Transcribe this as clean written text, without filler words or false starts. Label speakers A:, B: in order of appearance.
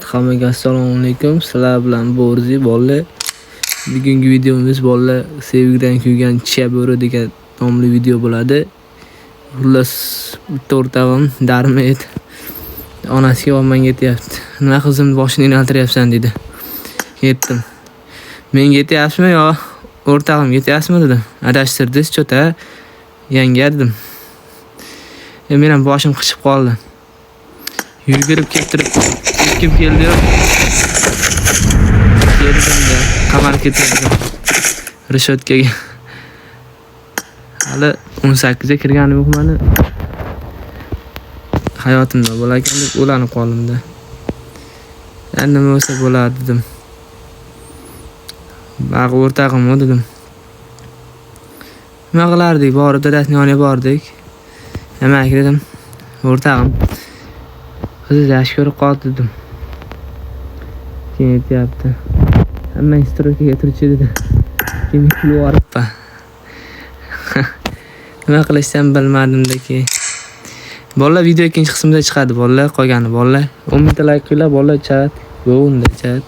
A: Hammaga assalomu alaykum. Sizlar bilan Borzi bolalar. Bugungi videomiz bolalar sevgidan kuygan Chabori degan nomli video bo'ladi. Xullas, bitta o'rtog'im Darmet onasiga va menga aytyapti. "Nima qizim boshini aylantiryapsan?" dedi. Yetdim. "Menga aytyapsizmi yo o'rtog'imga aytyapsizmi?" dedim. "Adashtirdingiz чё-то, yanga", dedim. Men ham boshim qichib qoldi. Yugurib kelib turib kim keldi yo'q. Keldimda qamalib ketdim reshotkaga. Hali 18 ga kirganim yo'q mani. Hayotimda bo'larkan deb o'ylanib qoldimda. Nima bo'lsa bo'ladi dedim. Bag'i o'rtog'im-u dedim. Nima qilardik? Borib dadasini yoniga bordik. "Amaki", dedim. "O'rtog'im qizingizni yaxshi ko'rib qoldi", dedim. Keyin aytyapti. "Hammang стройка ga turchi", dedi. Keyin men kulib yuboribman. Nima qilishni ham bilmadimda keyin. Bolalar, video ikkinchi qismida chiqadi bolalar, qolgani bolalar. 10 mingta layk qo'yinglar bolalar, chat. Bo'ldi, chat.